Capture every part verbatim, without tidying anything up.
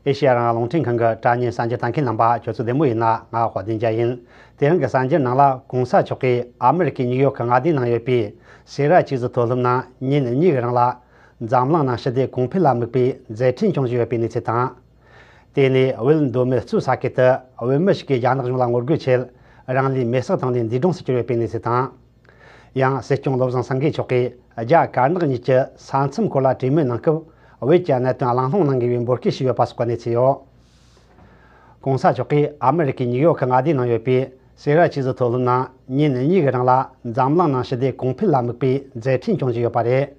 ཨེ་ཤེ་ཡ་རང་དབང་རླུང་འཕྲིན་ཁང་གི་དྲ་བརྙན་གསར་འགྱུར་ལྟ་མཁན་རྣམ་པ་ཁྱོད་ཚོ་བདེ་མོ་ཡིན་ན། ང་དཔལ་ལྡན་རྒྱལ་ཡིན། དེ་རིང་གི་གསར་འགྱུར་ནང་ལ། གོང་ས་མཆོག་གིས་ཨ་མི་རི་ཀའི་ནིའུ་ཡོག་གི་མངའ་སྡེའི་ནང་ཡོད་པའི་སེ་ར་བྱེས་བཟོ་མཐོ་སློབ་ནང་ཉིན་གཉིས་ཀྱི་རིང་ལ། འཛམ་གླིང་ནང་ཞི་བདེ་གོང་འཕེལ་ལ་དམིགས་པའི་མཛད་འཕྲིན་སྐྱོང་བཞིན་ཡོད་པའི་གནས་ཚུལ་དང་། དེ་ནས་བོད་མདོ་སྨད་གཙོས་ས་ཁུལ་དུ་བོད་མི་ཞིག་གིས་རྒྱ་ནག་གཞུང་ལ་ངོ་རྒོལ་ཆེད། རང་ལུས་མེར་སྲེག་བཏང་ནས་འདས་གྲོངས་སུ་གྱུར་ཡོད་པའི་གནས་ཚུལ་དང་། ཡང་སྲིད་སྐྱོང་བློ་བཟང་སེང་གེ་མཆོག་གིས་རྒྱ་དཀར་ནག་གཉིས་ཀྱི་ས་མཚམས་སྐོར་ལ་གྲོས་མོལ་གནང་སྐབས། བོད་ཀྱི་གནད་དོན་གླེང་སློང་གནང་དགོས་པའི་འབོད་སྐུལ་ཞུས་ཡོད་པ་སོགས་ཀྱི་གནས་ཚུལ་ཡོད། གོང་ས་མཆོག་གིས་ཨ་མི་རི་ཀའི་ནིའུ་ཡོག་གི་མངའ་སྡེའི་ནང་ཡོད་པའི་སེ་ར་བྱེས་བཟོ་མཐོ་སློབ་ནང་ཉིན་གཉིས་ཀྱི་རིང་ལ། འཛམ་གླིང་ནང་ཞི་བདེ་གོང་འཕེལ་ལ་དམིགས་པའི་མཛད་འཕྲིན་སྐྱོང་བཞིན་ཡོད་པ་རེད།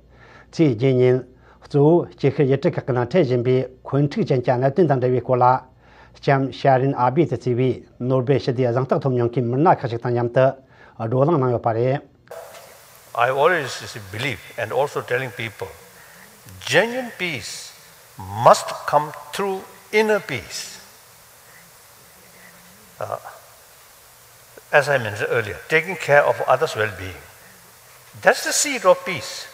ཚེས་བརྒྱད་ཉིན། གཙོ་བོ་སྐྱེ་ཤི་ཡུལ་གྲུ་ཁག་གི་ནང་འཕྲད་བཞིན་པའི་འཁོན་འཁྲུག་ཅན་གྱི་གནད་དོན་དང་འབྲེལ་བའི་སྐོར་ལ། ལྕམ་ཤ་རིན་ཨ་བྷི་ཏུ་གཙོས་པའི་ནོ་སྦེལ་ཞི་བདེའི་གཟེངས་རྟགས་ཐོབ་མྱོང་མཁན་མི་སྣ་ཁག་ཅིག་དང་མཉམ་དུ་བགྲོ་གླེང་གནང་ཡོད་པ་རེད། I always believe and also telling people, genuine peace must come through inner peace. Uh, as I mentioned earlier, taking care of others' well-being. That's the seed of peace.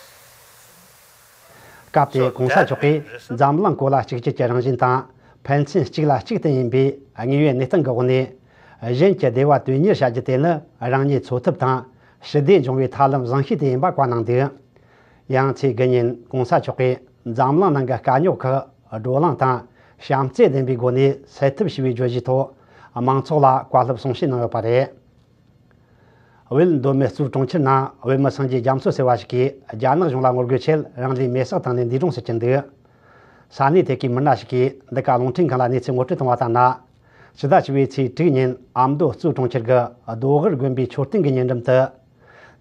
སྐབས་དེར་གོང་ས་མཆོག་གིས་འཛམ་གླིང་གོ་ལ་གཅིག་གྱུར་གྱི་རང་བཞིན་དང་། ཕན་ཚུན་གཅིག་ལ་གཅིག་བརྟེན་ཡིན་པའི་དངོས་ཡོད་གནས་སྟངས་ཀྱི་འོག་ནས། གཞན་གྱི་བདེ་བ་དོན་གཉེར་བྱ་རྒྱུ་དེ་ནི་རང་ཉིད་འཚོ་ཐབས་དང་ཞི་བདེ་འབྱུང་བའི་ཐབས་ལམ་བཟང་ཤོས་དེ་ཡིན་པ་བཀའ་གནང་འདུག་ཡང་ཚེས་དགུ་ཉིན་གོང་ས་མཆོག་གིས་འཛམ་གླིང་ནང་གི་དཀའ་རྙོག་ཁག་བགྲོ་གླེང་དང་བྱམས་བརྩེ་ལྡན་པའི་སྒོ་ནས་སེལ་ཐབས་ཞུ་བའི་བརྗོད་གཞིའི་ཐོག་མང་ཚོགས་ལ་བཀའ་སློབ་གསུང་བཤད་གནང་ཡོད་པ་རེད། བོད་མདོ་སྨད་གཙོས་གྲོང་ཁྱེར་ནང་བོད་མི་སངས་རྒྱས་རྒྱ་མཚོ་ཟེར་བ་ཞིག་གིས་རྒྱ་ནག་གཞུང་ལ་ངོ་རྒོལ་ཆེད་རང་ལུས་མེར་སྲེག་བཏང་ནས་འདས་གྲོངས་སུ་གྱུར་འདུག་ས་གནས་དེ་གའི་མི་སྣ་ཞིག་གིས་འདི་ག་རླུང་འཕྲིན་ཁང་ལ་གནས་ཚུལ་ངོ་སྤྲོད་བཏང་བ་ལྟར་ན། ཕྱི་ཟླ་བཅུ་པའི་ཚེས་དྲུག་ཉིན་ཨ་མདོ་གཙོས་གྲོང་ཁྱེར་གྱི་རྡོ་སྒར་དགོན་པའི་མཆོད་རྟེན་གྱི་ཉེ་འགྲམ་དུ།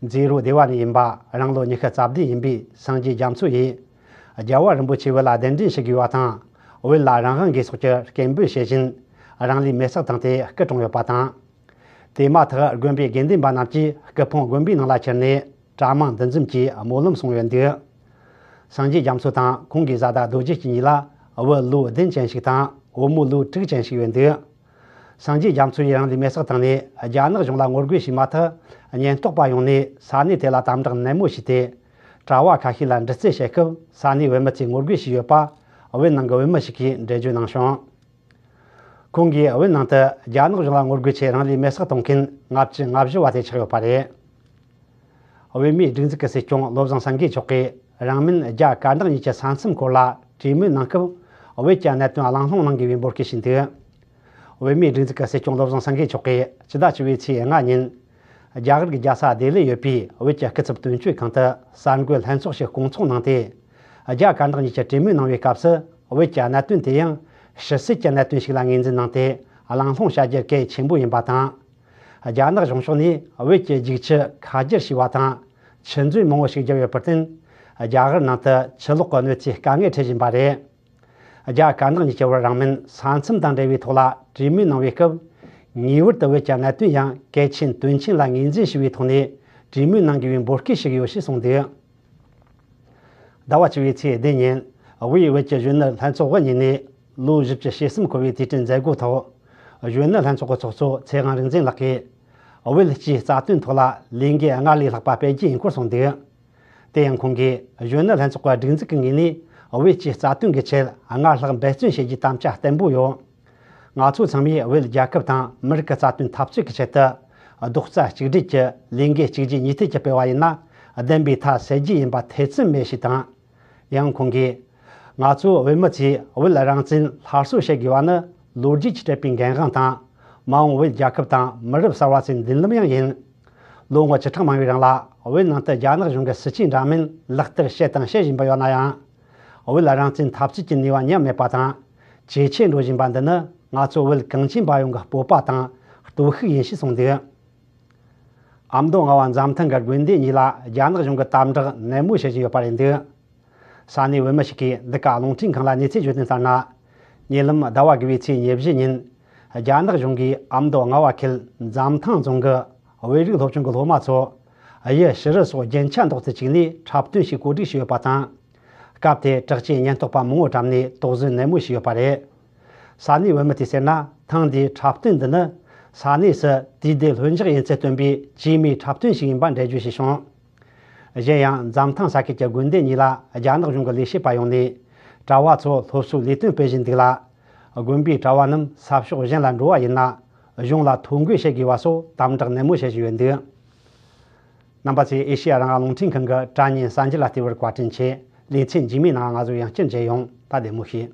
མཛེས་རོ་སྡེ་བ་ནས་ཡིན་པ་རང་ལོ་ཉི་ཤུ་རྩ་བདུན་ཡིན་པའི་སངས་རྒྱས་རྒྱ་མཚོ་ཡིས། རྒྱལ་བ་རིན་པོ་ཆེ་བོད་ལ་གདན་འདྲེན་ཞུ་དགོས་པ་དང་། བོད་ལ་རང་དབང་དགོས་སོགས་ཀྱི་སྐད་འབོད་བྱེད་བཞིན། རང་ལུས་མེར་སྲེག་བཏང་སྟེ་སྐུ་གྲོངས་ཡོད་པ་དང་། དེ་མ་ཐག་དགོན་པའི་དགེ་འདུན་པ་རྣམས་ཀྱིས་སྐུ་ཕུང་དགོན་པའི་ནང་ལ་ཁྱེར་ནས་གྲྭ་མང་འདུ་འཛོམས་ཀྱིས་སྨོན་ལམ་གསུངས་ཡོད་འདུག་སངས་རྒྱས་རྒྱ་མཚོ་དང་ཁོང་གི་བཟའ་ཟླ་རྡོ་རྗེ་སྐྱིད་གཉིས་ལ་བུ་ལོ་བདུན་ཅན་ཞིག་དང་བུ་མོ་ལོ་དྲུག་ཅན་ཞིག་ཡོད་འདུག་སངས་རྒྱས་རྒྱ་མཚོ་ཡིས་རང་ལུས་མེར་སྲེག་བཏང་ནས་རྒྱ་ནག་གཞུང་ལ་ངོ་རྒོལ་བྱས་མ་ཐག་ཉེན་རྟོག་པ་ཡོང་ནས་ས་གནས་དེ་ལ་དམ་དྲག་ནན་མོ་བྱས་ཏེ། གྲྭ་བ་ཁ་ཤས་ལ་འདྲི་རྩད་བྱེད་སྐབས་ས་གནས་བོད་མི་ཚོས་ངོ་རྒོལ་བྱས་ཡོད་པ་བོད་ནང་གི་བོད་མི་ཞིག་གིས་འགྲེལ་བརྗོད་གནང་བྱུང་། ཁོང་གིས་བོད་ནང་དུ་རྒྱ་ནག་གཞུང་ལ་ངོ་རྒོལ་ཆེད་རང་ལུས་མེར་སྲེག་གཏོང་མཁན་ལྔ་བཅུ་ང་བཞི་བ་དེ་ཆགས་ཡོད་པ་རེད། བོད་མིའི་སྒྲིག་འཛུགས་ཀྱི་སྲིད་སྐྱོང་བློ་བཟང་སེང་གེ་མཆོག་གིས་རང་མིན་རྒྱ་དཀར་ནག་གཉིས་ཀྱི་ས་མཚམས་སྐོར་ལ་གྲོས་མོལ་གནང་སྐབས་བོད་ཀྱི་གནད་དོན་གླེང་སློང་གནང་དགོས་པའི་འབོད་སྐུལ་ཞུས་འདུག་བོད་མིའི་སྒྲིག་འཛུགས་ཀྱི་སྲིད་སྐྱོང་བློ་བཟང་སེང་གེ་མཆོག་གིས་ཕྱི་ཟླ་བཅུ་པའི་ཚེས་ལྔ་ཉིན། རྒྱ་གར་གྱི་རྒྱལ་ས་ལྡི་ལིར་ཡོད་པའི་བོད་ཀྱི་སྐུ་ཚབ་དོན་གཅོད་ཁང་དུ་གསར་འགོད་ལྷན་ཚོགས་ཤིག་བསྐོང་ཚོགས་གནང་སྟེ། རྒྱ་དཀར་ནག་གཉིས་ཀྱི་གྲོས་མོལ་གནང་བའི་སྐབས་སུ་བོད་ཀྱི་གནད་དོན་དེ་ཡང་ཕྱི་སྲིད་ཀྱི་གནད་དོན་ཞིག་ལ་ངོས་འཛིན་གནང་སྟེ་གླེང་སློང་བྱ་རྒྱུ་གལ་ཆེན་པོ་ཡིན་པ་དང་། རྒྱ་ནག་གཞུང་ཕྱོགས་ནས་བོད་ཀྱི་རྒྱུག་ཆུ་ཁ་བསྒྱུར་བྱས་པ་དང་ཆུ་མཛོད་མང་བོ་ཞིག་བརྒྱབ་ཡོད་པར་བརྟེན། རྒྱ་གར་ནང་དུ་ཆུ་ལོག་གི་གནོད་འཚེ་དཀའ་ངལ་འཕྲད་བཞིན་པ་རེད། རྒྱ་དཀར་ནག་གཉིས་ཀྱི་བར་རང་མིན་ས་མཚམས་དང་འབྲེལ་བའི་ཐོག་ལ་གྲོས་མོལ་གནང་བའི་སྐབས། ངེས་པར་དུ་བོད་ཀྱི་གནད་དོན་ཡང་གལ་ཆེན་དོན་ཆེན་ལ་ངོས་འཛིན་ཞུ་བའི་ཐོག་ནས་གྲོས་མོལ་གནང་དགོས་པའི་འབོད་སྐུལ་ཞུས་ཡོད་ཞེས་གསུངས་འདུག་ཟླ་བ་བཅུ་པའི་ཚེས་བདུན་ཉིན་དབུས་བོད་ཀྱི་གཞོན་ནུ་ལྷན་ཚོགས་དབུ་བརྙེས་ནས་ལོ་བཞི་བཅུ་ཞེ་གསུམ་འཁོར་བའི་དུས་དྲན་མཛད་སྒོའི་ཐོག་གཞོན་ནུ་ལྷན་ཚོགས་ཀྱི་ཚོགས་གཙོ་ཚེ་དབང་རིག་འཛིན་ལགས་ཀྱིས་བོད་སྤྱིའི་རྩ་དོན་ཐོག་ལ་ལས་འགུལ་སྔར་ལས་ལྷག་པ་སྤེལ་རྒྱུ་ཡིན་སྐོར་གསུངས་འདུག་དེ་ཡང་ཁོང་གིས་གཞོན་ནུ་ལྷན་ཚོགས་ཀྱི་སྒྲིག་འཛུགས་ཀྱི་ངོས་ནས་བོད་ཀྱི་རྩ་དོན་གྱི་ཆེད་སྔར་ལྷག་འབད་བརྩོན་བྱེད་རྒྱུའི་དམ་བཅའ་བརྟན་པོ་ཡོད། ང་ཚོ་ཚང་མས་བོད་རྒྱལ་ཁབ་དང་མི་རིགས་ཀྱི་རྩ་དོན་འཐབ་རྩོད་ཀྱི་ཆེད་དུ་རྡོག་རྩ་གཅིག་སྒྲིལ་གྱིས་ལས་འགུལ་གཅིག་རྗེས་གཉིས་མཐུད་ཀྱིས་སྤེལ་བ་ཡིན་ན་བདེན་པའི་མཐའ་གསལ་རྒྱུ་ཡིན་པ་ཐེ་ཚོམ་མེད་ཞེས་དང་། ཡང་ཁོང་གིས། ང་ཚོ་བོད་མི་ཚོས་བོད་རང་བཙན་སླར་གསོ་བྱེད་དགོས་པ་ནི་ལོ་རྒྱུས་ཀྱིས་སྤྲད་པའི་འགན་དབང་དང་། མ་འོངས་བོད་རྒྱལ་ཁབ་དང་མི་རབས་གསར་བ་ཚོའི་མདུན་ལམ་ཡང་ཡིན། ལོ་ངོ་བཅུ་ཕྲག་མང་བའི་རིང་ལ་བོད་ནང་དུ་རྒྱ་ནག་གཞུང་གི་སྲིད་ཇུས་འདྲ་མིན་ལག་བསྟར་བྱས་དང་བྱེད་བཞིན་པ་ཡོད་ན་ཡང་། བོད་རང་བཙན་འཐབ་རྩོད་ཀྱི་ནུས་པ་ཉམས་མེད་པ་དང་། ཇེ་ཆེར་འགྲོ་བཞིན་པ་འདི་ནི་ང་ཚོ་བོད་གངས་ཅན་པ་ཡོངས་ཀྱི་སྤོབས་པ་དང་སྟོབས་ཤུགས་ཡིན་ཞེས་གསུངས་འདུག་ཨ་མདོ་རྔ་བ་འཛམ་ཐང་གི་དགོན་སྡེ་གཉིས་ལ་རྒྱ་ནག་གཞུང་གིས་དམ་དྲག་ནན་མོ་བྱེད་བཞིན་ཡོད་པ་རེད་འདུག་ས་གནས་བོད་མི་ཞིག་གིས་འདི་ག་རླུང་འཕྲིན་ཁང་ལ་གནས་ཚུལ་བརྗོད་དོན་ལྟར་ན། ཉེ་ལམ་ཟླ་བ་དགུ་པའི་ཚེས་ཉེར་བཞི་ཉིན། རྒྱ་ནག་གཞུང་གིས་ཨ་མདོ་རྔ་བ་ཁུལ་འཛམ་ཐང་རྫོང་གི་བོད་རིགས་སློབ་ཆུང་གི་སློབ་མ་ཚོ། གཡུ་བྱུ་རུ་སོགས་རྒྱན་ཆ་འདོགས་ཏེ་བཅུག་ནས་འཁྲབ་སྟོན་ཞིག་གོ་སྒྲིག་བྱས་ཡོད་པ་དང་། སྐབས་དེར་དྲག་ཆས་ཉེན་རྟོག་པ་མང་བོ་བཀྲམ་ནས་དོགས་ཟོན་ནན་མོ་བྱས་ཡོད་པ་རེད། ས་གནས་བོད་མི་དེས་ཟེར་ན་ཐེངས་འདིའི་འཁྲབ་སྟོན་འདི་ནི་ས་གནས་སུ་དུས་བདེ་ལྷུན་འཇགས་ཡིན་ཚུལ་སྟོན་པའི་རྗེས་མའི་འཁྲབ་སྟོན་ཞིག་ཡིན་པ་འགྲེལ་བརྗོད་བྱས་བྱུང་། གཞན་ཡང་འཛམ་ཐང་ས་ཁུལ་གྱི་དགོན་སྡེ་གཉིས་ལ་རྒྱ་ནག་གཞུང་གི་ལས་བྱེད་པ་ཡོང་ནས་གྲྭ་བ་ཚོ་སློབ་གསོའི་ལས་དོན་སྤེལ་བཞིན་འདུག་ལ། དགོན་པའི་གྲྭ་བ་རྣམས་ས་ཕྱོགས་གཞན་ལ་འགྲོ་བ་ཡིན་ན་གཞུང་ལ་ཐོ་འགོད་བྱེད་དགོས་པ་སོགས་དམ་དྲག་ནན་མོ་བྱེད་བཞིན་ཡོད་འདུག་རྣམ་པ་ཚོས་ཨེ་ཤེ་ཡ་རང་དབང་རླུང་འཕྲིན་ཁང་གི་དྲ་བརྙན་གསར་འགྱུར་ལ་བལྟས་པར་བཀའ་དྲིན་ཆེ། ལེ་ཚན་རྗེས་མའི་ནང་ང་ཚོ་ཡང་བསྐྱར་མཇལ་ཡོང་། ད་བདེ་མོ་བྱོས།